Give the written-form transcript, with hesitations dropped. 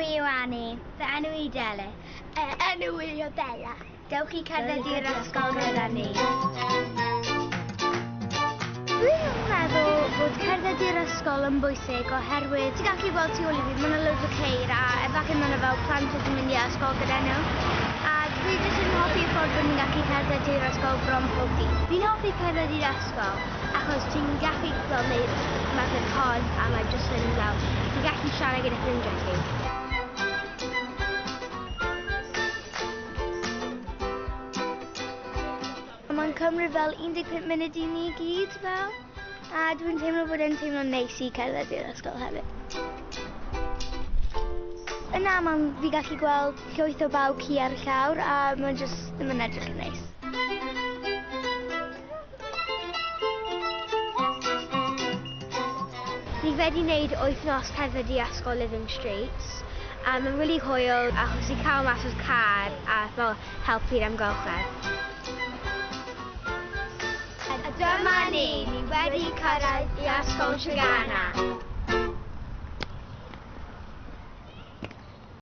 i yw Annie. Fy enw i Delyth. Enw i yw Bella. Dewch i cerdded i'r ysgol gyda ni. Dwi'n meddwl bod cerdded i'r ysgol yn bwysig oherwydd ti'n gallu gweld tu ôl i fi, mae yna loads o ceir a efallai mae yna fel plant sydd yn mynd i ysgol gyda nhw. A dwi jyst yn hoffi y ffordd bod ni'n gallu cerdded i'r ysgol bron pob dydd. Fi'n hoffi cerdded i'r ysgol achos ti'n gallu fel neud ymarfer corff a mae jyst yn fel, ti'n gallu siarad gyda ffrindiau ti. Mae'n cymryd fel 15 munud i ni gyd fel, a dwi'n teimlo bod e'n teimlo'n neis i cerdded i'r ysgol hefyd. Yn aml fi gallu gweld llwyth o baw ci ar y llawr a mae'n jyst ddim yn edrych yn neis. Ni wedi wneud wythnos cerdded i ysgol Living Streets a mae'n really hwyl achos i cael mas o'r car a fel helpu'r amgylchedd. A dyma ni, ni wedi cyrraedd i Ysgol Treganna.